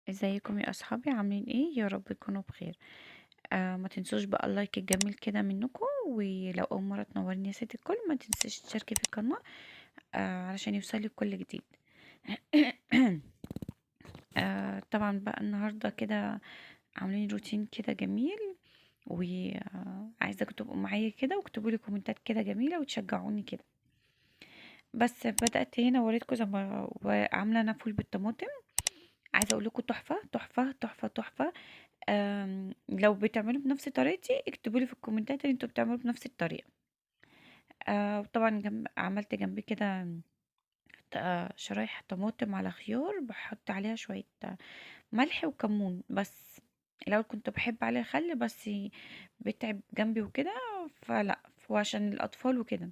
ازيكم يا اصحابي؟ عاملين ايه؟ يا رب تكونوا بخير. ما تنسوش بقى ال like الجميل كده منكم، ولو اول مرة تنورني يا ست الكل ما تنسيش تشتركي في القناة علشان يوصلك كل جديد. طبعا بقى النهارده كده عاملين روتين كده جميل، وعايزاكم تبقوا معايا كده واكتبوا لي كومنتات كده جميلة وتشجعوني كده. بس بدات هنا وريتكم زي ما عامله انا فول بالطماطم، عايزه اقول لكم تحفة تحفة تحفة تحفة. لو بتعملوا بنفس طريقتي اكتبوا لي في الكومنتات ان انتوا بتعملوا بنفس الطريقة. وطبعا عملت جنبي كده شرايح طماطم على خيار، بحط عليها شوية ملح وكمون بس. الاول كنت بحب عليها خل بس بتعب جنبي وكده، فلا هو عشان الاطفال وكده.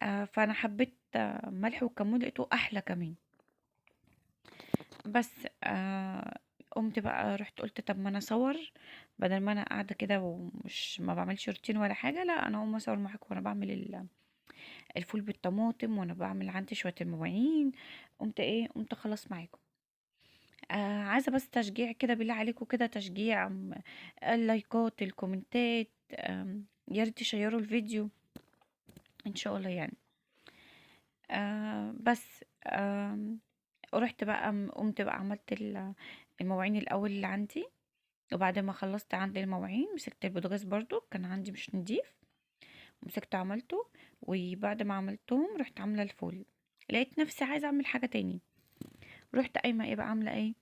فانا حبيت ملح وكمون، لقيته احلى كمان. بس قمت بقى رحت قلت طب ما انا اصور بدل ما انا قاعدة كده ومش ما بعملش روتين ولا حاجة، لا انا اقوم اصور معاكم وانا بعمل الفول بالطماطم، وانا بعمل عندي شوية المواعين. قمت ايه، قمت اخلص معاكم. عايزه بس تشجيع كده بالله عليكم، كده تشجيع، اللايكات الكومنتات، يا ريت تشيروا الفيديو ان شاء الله يعني. بس رحت بقى قمت بقى عملت المواعين الاول اللي عندي، وبعد ما خلصت عندي المواعين مسكت البوتاجاز برضو كان عندي مش نضيف، مسكته عملته. وبعد ما عملتهم رحت عامله الفول. لقيت نفسي عايزه اعمل حاجة تاني، رحت قايمة ايه بقى عامله ايه،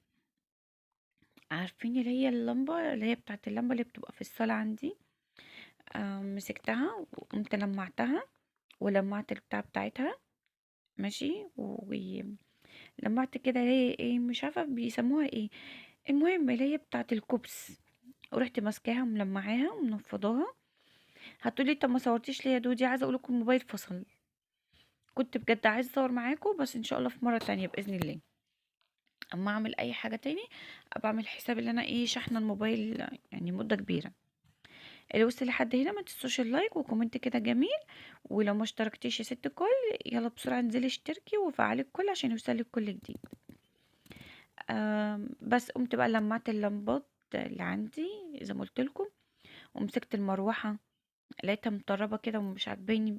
عارفين اللي هي اللمبة اللي هي بتاعه اللمبة اللي بتبقى في الصاله عندي، مسكتها وقمت لمعتها ولمعت البتاع بتاعتها ماشي، ولمعت كده اللي هي ايه مش عارفه بيسموها ايه، المهم اللي هي بتاعه الكوبس، ورحت ماسكاها وملمعاها ومنفضاها. هتقولي طب ما صورتيش ليه يا دودي؟ عايزه اقول لكم الموبايل فصل، كنت بجد عايزه اصور معاكم، بس ان شاء الله في مرة تانية باذن الله اما اعمل اي حاجة تاني ابقى اعمل حساب ان انا ايه شحنه الموبايل يعني مده كبيرة. اللي وصل لحد هنا ما تنسوش ال like و comment كده جميل، ولو ما اشتركتيش يا ست الكل يلا بسرعة انزلي اشتركي وفعلي الكل عشان يوصلك كل جديد. بس قمت بقى لمعت اللمبات اللي عندي زي ما قلت لكم، ومسكت المروحة لقيتها مطربه كده ومش عاجباني،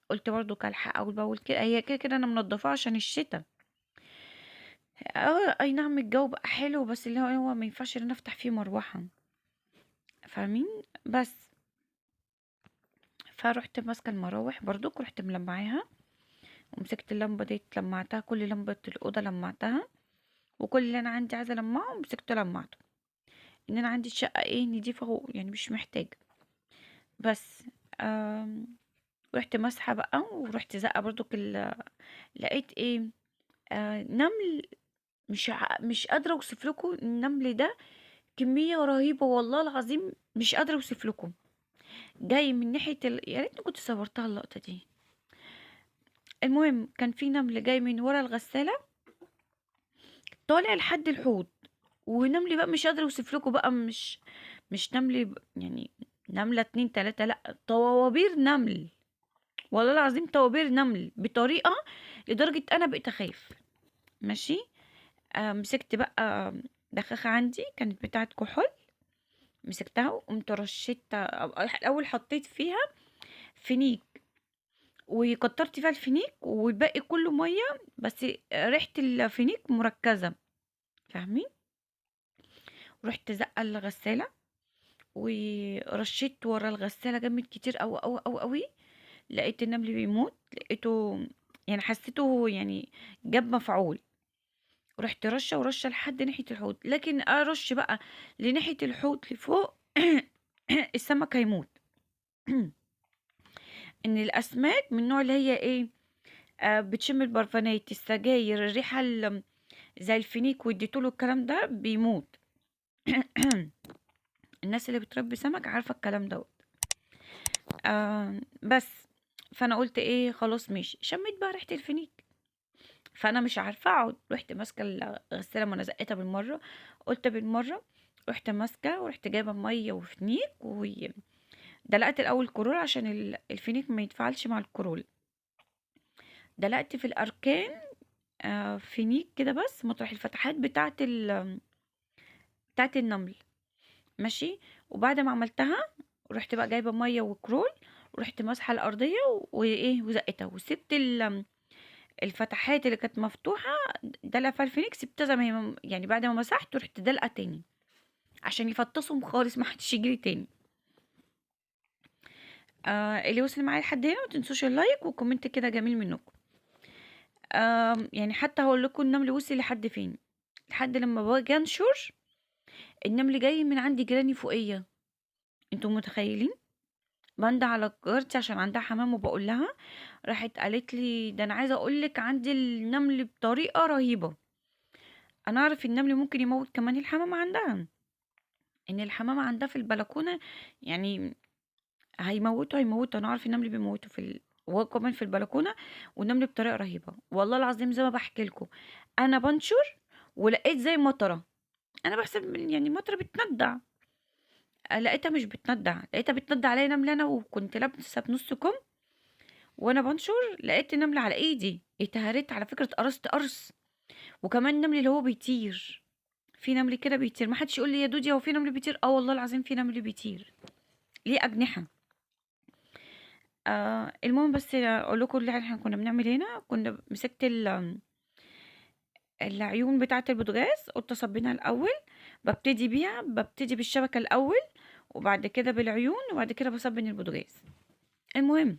قلت برضو كالحق اول باول كده، هي كده كده انا منضفاها عشان الشتا. اي نعم الجو بقى حلو، بس اللي هو ما ينفعش ان انا افتح فيه مروحة، فاهمين؟ بس فروحت ماسكه المراوح برضو رحت ملمعاها، ومسكت اللمبة دي لمعتها، كل لمبة الاوضة لمعتها، وكل اللي انا عندي عايزه المعه مسكته لمعته، ان انا عندي الشقة ايه نضيفه اهو يعني مش محتاجه. بس رحت مسحه بقى، ورحت زقه برضو لقيت ايه، نمل، مش قادرة اوصف لكم النمل ده، كمية رهيبة والله العظيم مش قادرة اوصف لكم، جاي من ناحية يا ريتني كنت صورتها اللقطة دي. المهم كان في نمل جاي من ورا الغسالة طالع لحد الحوض، ونمل بقى مش قادرة اوصف لكم بقى، مش نمل يعني نملة 2 3، لا طوابير نمل والله العظيم، طوابير نمل بطريقة لدرجة انا بقيت اخاف. ماشي، مسكت بقى دخاخه عندي كانت بتاعه كحول، مسكتها وقمت رشيت الاول، حطيت فيها فينيك وكترت فيها الفينيك والباقي كله مية، بس ريحه الفينيك مركزه فاهمين. رحت زقه الغسالة ورشيت ورا الغسالة جامد كتير أوي أوي أوي أوي، لقيت النمل بيموت، لقيته يعني حسيته يعني جاب مفعول. رحت رشه ورشه لحد ناحية الحوض، لكن ارش بقى لناحيه الحوض لفوق السمك هيموت. ان الاسماك من النوع اللي هي ايه، بتشم البرفانات السجاير الريحة زي الفينيك والديتول والكلام ده بيموت. الناس اللي بتربي سمك عارفه الكلام دوت. بس فانا قلت ايه خلاص ماشي، شميت بقى ريحه الفينيك فانا مش عارفه اقعد، رحت ماسكه الغسالة ما انا زقتها بالمرة، قلت بالمرة رحت ماسكه ورحت جايبه مية وفينيك ودلقت الاول كرول عشان الفينيك ما يتفاعلش مع الكرول، دلقت في الاركان فينيك كده بس مطرح الفتحات بتاعه بتاعه النمل. ماشي. وبعد ما عملتها رحت بقى جايبه مية وكرول، ورحت ماسحه الارضية وايه وزقتها، وسبت الفتحات اللي كانت مفتوحة دلقة فيها الفينيك، سبتها زي ما هي، يعني بعد ما مسحت رحت دلقة تاني عشان يفطسهم خالص ما حدش يجري تاني. اللي وصل معايا لحد هنا ما تنسوش ال like و comment كده جميل منكم. يعني حتى هقول لكم النمل وصل لحد فين، لحد لما باجي انشر النمل جاي من عندي جيراني فوقيه. انتوا متخيلين؟ بنده على جارتي عشان عندها حمام وبقول لها، راحت قالت لي ده انا عايزه اقول لك عندي النمل بطريقة رهيبة. انا اعرف النمل ممكن يموت كمان الحمام عندها، ان الحمامة عندها في البلكونه يعني هيموتوا هيموتوا. انا عارف النمل بيموتوا في وهو كمان في البلكونه، والنمل بطريقة رهيبة والله العظيم. زي ما بحكي لكم انا بنشر ولقيت زي مطره، انا بحسب يعني مطره بتندع، لقيتها مش بتندع، لقيتها بتندع عليا نملة انا، وكنت لابسه بنص كم وانا بنشر لقيت نملة على ايدي، اتهريت على فكرة، اتقرصت قرص. وكمان النمل اللي هو بيطير، في نمل كده بيطير، ما حدش يقول لي يا دودي هو في نمل بيطير؟ اه والله العظيم في نمل بيطير ليه اجنحة. المهم بس اقول لكم اللي احنا كنا بنعمل هنا. كنا مسكت العيون بتاعه البوتاجاز، قلت اصبينها الاول، ببتدي بيها، ببتدي بالشبكه الاول وبعد كده بالعيون وبعد كده بصبن البوتاجاز. المهم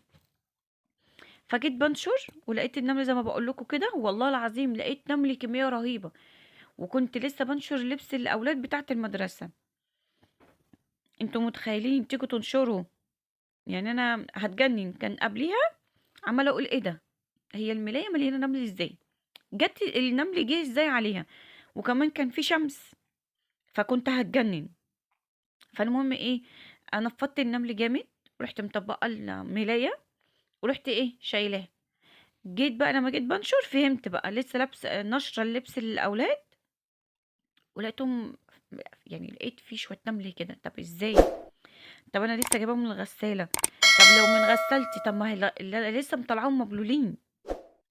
فجيت بنشر ولقيت النمل زي ما بقول لكم كده، والله العظيم لقيت نمل كمية رهيبة، وكنت لسه بنشر لبس الاولاد بتاعه المدرسة. انتوا متخيلين تيجوا تنشروا؟ يعني انا هتجنن. كان قبليها عماله اقول ايه ده، هي الملايه مليانة نمل ازاي؟ جت النمل جه ازاي عليها؟ وكمان كان في شمس، فكنت هتجنن. فالمهم ايه، انا نفضت النمل جامد، ورحت مطبقه الملايه ورحت ايه شايلاها. جيت بقى لما جيت بنشر فهمت بقى، لسه لابسه نشره اللبس للاولاد ولقيتهم، يعني لقيت في شوية نمل كده. طب ازاي؟ طب انا لسه جايباهم من الغسالة، طب لو من غسالتي، طب ما هي لسه مطلعاهم مبلولين،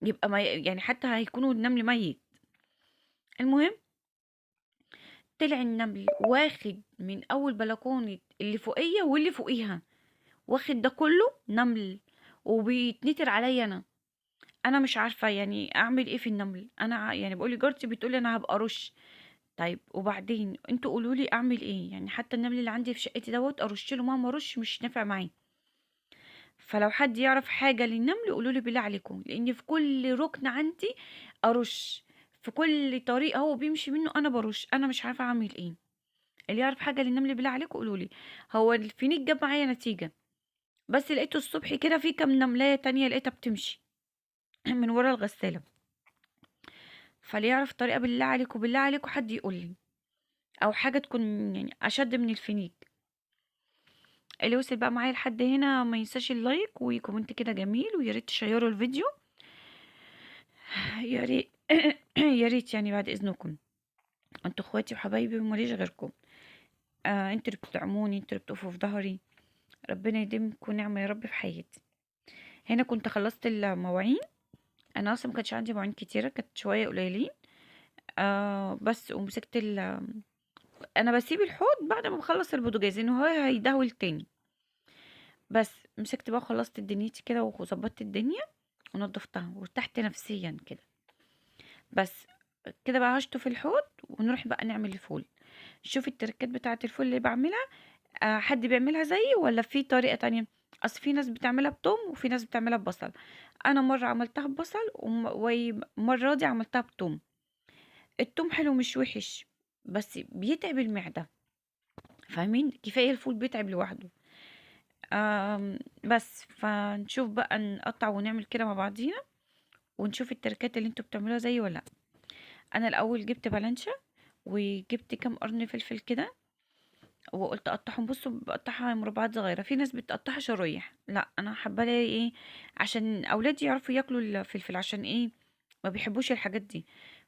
يبقى ما يعني حتى هيكونوا النمل ميت. المهم طلع النمل واخد من اول بلكونة اللي فوقيه واللي فوقيها، واخد ده كله نمل وبيتنتر عليا انا مش عارفه يعني اعمل ايه في النمل. انا يعني بقول لجارتي، بتقولي انا هبقى ارش. طيب وبعدين انتوا قولوا لي اعمل ايه؟ يعني حتى النمل اللي عندي في شقتي دوت ارش له مهما ارش مش نافع معاه. فلو حد يعرف حاجة للنمل قولوا لي بالله عليكم، لان في كل ركن عندي ارش، في كل طريق هو بيمشي منه انا برش، انا مش عارفه اعمل ايه. اللي يعرف حاجة للنمل بالله عليكم قولوا لي. هو الفينيك جاب معايا نتيجة، بس لقيته الصبح كده في كام نملايه تانية لقيتها بتمشي من ورا الغسالة. فاللي يعرف طريقه بالله عليكم، بالله عليكم حد يقول لي، او حاجة تكون يعني اشد من الفينيك. اللي وصل بقى معايا لحد هنا ما ينساش ال like و comment كده جميل، ويا ريت تشيروا الفيديو، يا ريت يا ريت يعني بعد اذنكم، انتوا اخواتي وحبايبي وماليش غيركم. انتوا اللي بتدعموني، انتوا اللي بتقفوا في ظهري، ربنا يديمكم نعمه يا رب في حياتي. هنا كنت خلصت المواعين، انا اصلا ما كانش عندي مواعين كتيرة، كانت شوية قليلين بس. ومسكت انا بسيب الحوض بعد ما بخلص البوتاجاز انه هو هيدهول تاني، بس مسكت بقى وخلصت دنيتي كده وظبطت الدنيا ونضفتها وارتحت نفسيا كده. بس كده بقى هشطف الحوض ونروح بقى نعمل الفول. شوف التركات بتاعه الفول اللي بعملها، حد بيعملها زيي ولا في طريقه تانية؟ اصل في ناس بتعملها بتوم وفي ناس بتعملها ببصل. انا مرة عملتها ببصل ومرة دي عملتها بتوم. التوم حلو مش وحش، بس بيتعب المعدة، فاهمين؟ كفاية الفول بيتعب لوحده. بس فنشوف بقى نقطع ونعمل كده مع بعضينا ونشوف التركات اللي انتوا بتعملوها زيي ولا لا. انا الاول جبت بلانشا وجبت كام قرن فلفل كده وقلت اقطعهم. بصوا بقطعها مربعات صغيرة، في ناس بتقطعها شرايح، لا انا حابة لها ايه عشان اولادي يعرفوا ياكلوا الفلفل، عشان ايه ما بيحبوش الحاجات دي.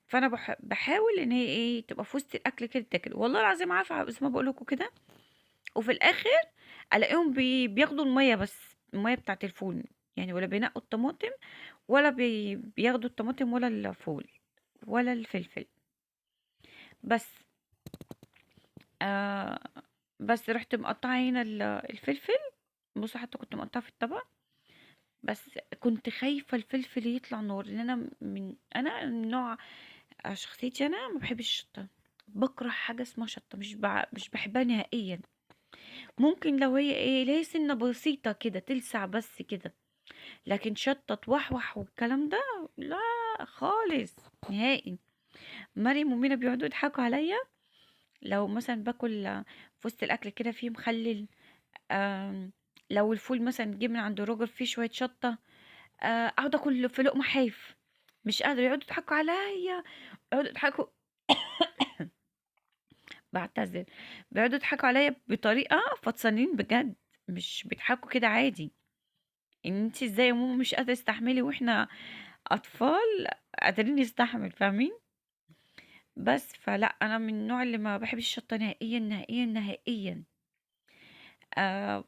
فانا بحاول ان هي ايه تبقى في وسط الاكل كده تاكل، والله العظيم عارفه بس ما بقول لكم كده. وفي الاخر الاقيهم بياخدوا المية بس، المية بتاعت الفول، يعني ولا بينقوا الطماطم ولا بياخدوا الطماطم ولا الفول ولا الفلفل. بس آه بس رحت مقطعه هنا الفلفل. بصوا حتى كنت مقطعه في الطبق، بس كنت خايفة الفلفل يطلع نار، لان انا من انا من نوع شخصيتي انا ما بحبش الشطه، بكره حاجة اسمها شطه، مش بحبها نهائيا. ممكن لو هي ايه ليه سنة بسيطة كده تلسع بس كده، لكن شطه توحوح والكلام ده لا خالص نهائي. مريم ومينا بيقعدوا يضحكوا عليا لو مثلا باكل في وسط الاكل كده فيه مخلل، لو الفول مثلا جه من عند الراجل فيه شوية شطه، اقعد اكل في لقمة حاف، مش قادرة. يقعدوا يضحكوا عليا، يقعدوا يضحكوا بعتذر، بيقعدوا يضحكوا عليا بطريقة فطسانين بجد، مش بيضحكوا كده عادي. ان انت ازاي يا ماما مش قادرة تستحملي واحنا اطفال قادرين نستحمل، فاهمين؟ بس فلا انا من النوع اللي ما بحبش الشطه نهائيا نهائيا نهائيا.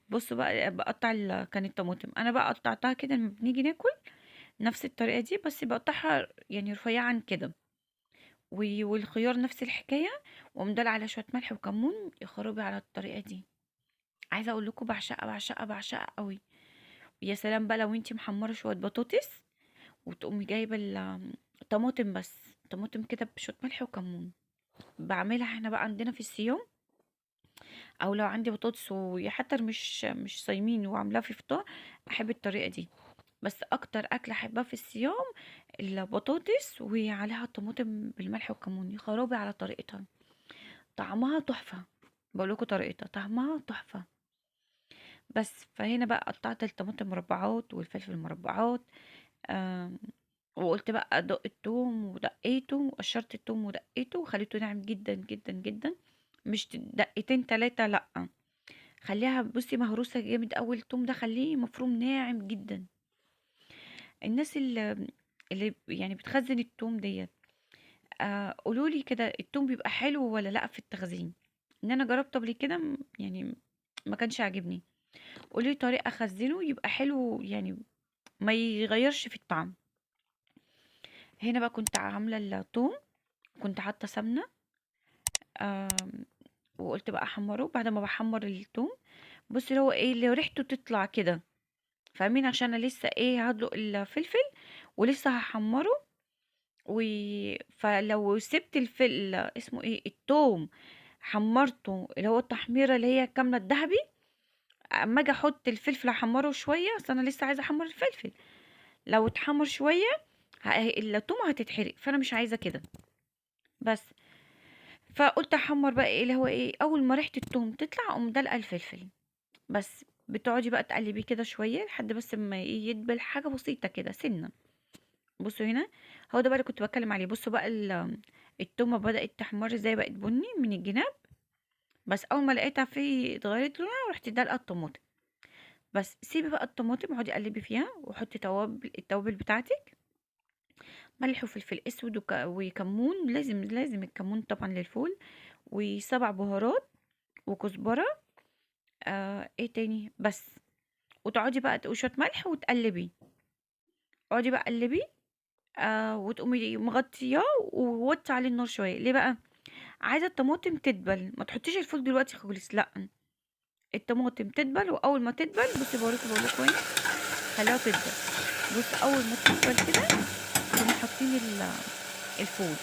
بصوا بقى بقطع كان الطماطم انا بقى قطعتها كده لما بنيجي ناكل نفس الطريقة دي، بس بقطعها يعني رفيعة عن كده. والخيار نفس الحكاية، واقوم دلع على شوية ملح وكمون. يا خرابي على الطريقة دي، عايزه اقول لكم بعشقها بعشقها بعشقها قوي. يا سلام بقى لو انتي محمرة شوية بطاطس وتقومي جايبه الطماطم، بس طماطم كده بشوية ملح وكمون. بعملها احنا بقى عندنا في الصيام، او لو عندي بطاطس وحتى مش صايمين وعاملاها في فطار، احب الطريقة دي. بس اكتر اكله احبها في الصيام البطاطس وعليها الطماطم بالملح والكمون. يا خرابي على طريقتها، طعمها تحفة، بقول لكم طريقتها طعمها تحفة. بس فهنا بقى قطعت الطماطم مربعات والفلفل مربعات، وقلت بقى ادق التوم ودقيته، وقشرت التوم ودقيته وخليته ناعم جدا جدا جدا، مش دقتين تلاتة، لا خليها بصي مهروسه جامد اول. التوم ده خليه مفروم ناعم جدا. الناس اللي يعني بتخزن التوم ديت، قولولي كده التوم بيبقى حلو ولا لا في التخزين؟ ان انا جربته قبل كده يعني ما كانش عاجبني. قولي طريقه اخزنه يبقى حلو، يعني ما يغيرش في الطعم. هنا بقى كنت عامله التوم، كنت حاطه سمنه، وقلت بقى احمره. بعد ما بحمر التوم بصي هو ايه اللي ريحته تطلع كده، فاهمين؟ عشان انا لسه ايه هدلق الفلفل ولسه هحمره، فلو سبت الفل اسمه ايه التوم حمرته اللي هو التحميره اللي هي كاملة الذهبي، اما اجي احط الفلفل احمره شوية، اصل انا لسه عايزه احمر الفلفل، لو اتحمر شوية التومه هتتحرق، فانا مش عايزه كده. بس فقلت احمر بقى ايه اللي هو ايه، اول ما ريحه التوم تطلع اقوم دلقة الفلفل. بس بتقعدي بقى تقلبيه كده شوية لحد بس ما ايه يدبل حاجة بسيطة كده سنة. بصوا هنا هو ده بقى اللي كنت بتكلم عليه. بصوا بقى التومه بدات تحمر ازاي، بقت بني من الجناب. بس اول ما لقيتها في اتغيرت لونها رحت دلقة الطماطم. بس سيبي بقى الطماطم اقعدي قلبي فيها، وحطي التوابل بتاعتك، ملح وفلفل اسود وكمون، لازم الكمون طبعا للفول، وسبع بهارات وكزبره، ايه تاني بس. وتقعدي بقى تقولي شوية ملح وتقلبي، اقعدي بقى قلبي، وتقومي مغطياه ووطي عليه النار شوية. ليه بقى؟ عايزه الطماطم تدبل، ما تحطيش الفول دلوقتي خالص، لا الطماطم تدبل. واول ما تدبل بصي بوريكم بقول لكم ايه، خليها تدبل. بصي اول ما تدبل كده تقومي حاطين الفول.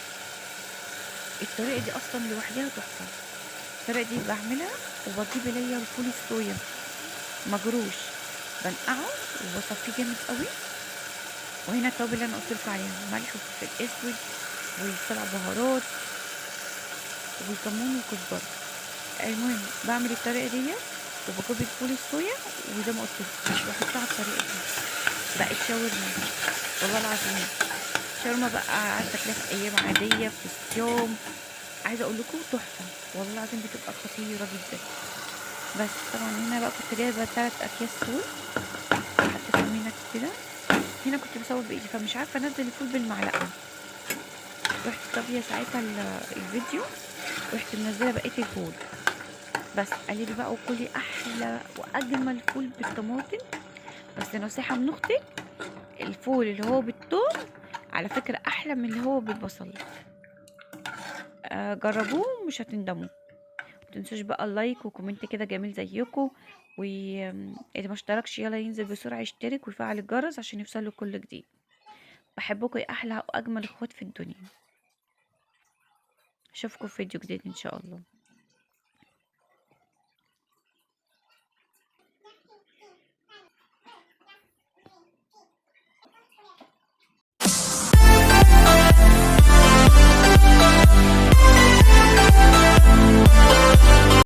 الطريقة دي اصلا لوحدها تحفة. الطريقة دي بعملها وبجيب ليا الفول الصويا مجروش، بنقعه وبصفيه جامد قوي. وهنا التوابل اللي انا قلت لكم عليها، ملح وفلفل اسود وسبع بهارات وكمون وكزبره. المهم بعمل الطريقة دي وبجيب الفول الصويا وزي ما قلت لكم بحطها على الطريقة دي. بقت شاورما والله العظيم، شاورما بقى عايزه تاكلها في ايام عادية في الصيام، عايزه اقول لكم تحفة والله العظيم، بتبقى خطيرة جدا. بس طبعا هنا بقى كنت جايبه 3 اكياس فول حطيتهم هنا كده. هنا كنت بصور بايدي فمش عارفه انزل الفول بالمعلقه، رحت طافية ساعتها الفيديو ورحت منزله بقية الفول. بس قلبي بقى وكلي احلى واجمل فول بالطماطم. بس نصيحة من اختك، الفول اللي هو بالثوم على فكرة احلى من اللي هو بالبصل. جربوه مش هتندموا. متنسوش بقى ال like و comment كده جميل زيكم، واللي ما اشتركش يلا ينزل بسرعة يشترك ويفعل الجرس عشان يوصله كل جديد. بحبكم يا احلى واجمل اخوات في الدنيا. اشوفكم في فيديو جديد ان شاء الله.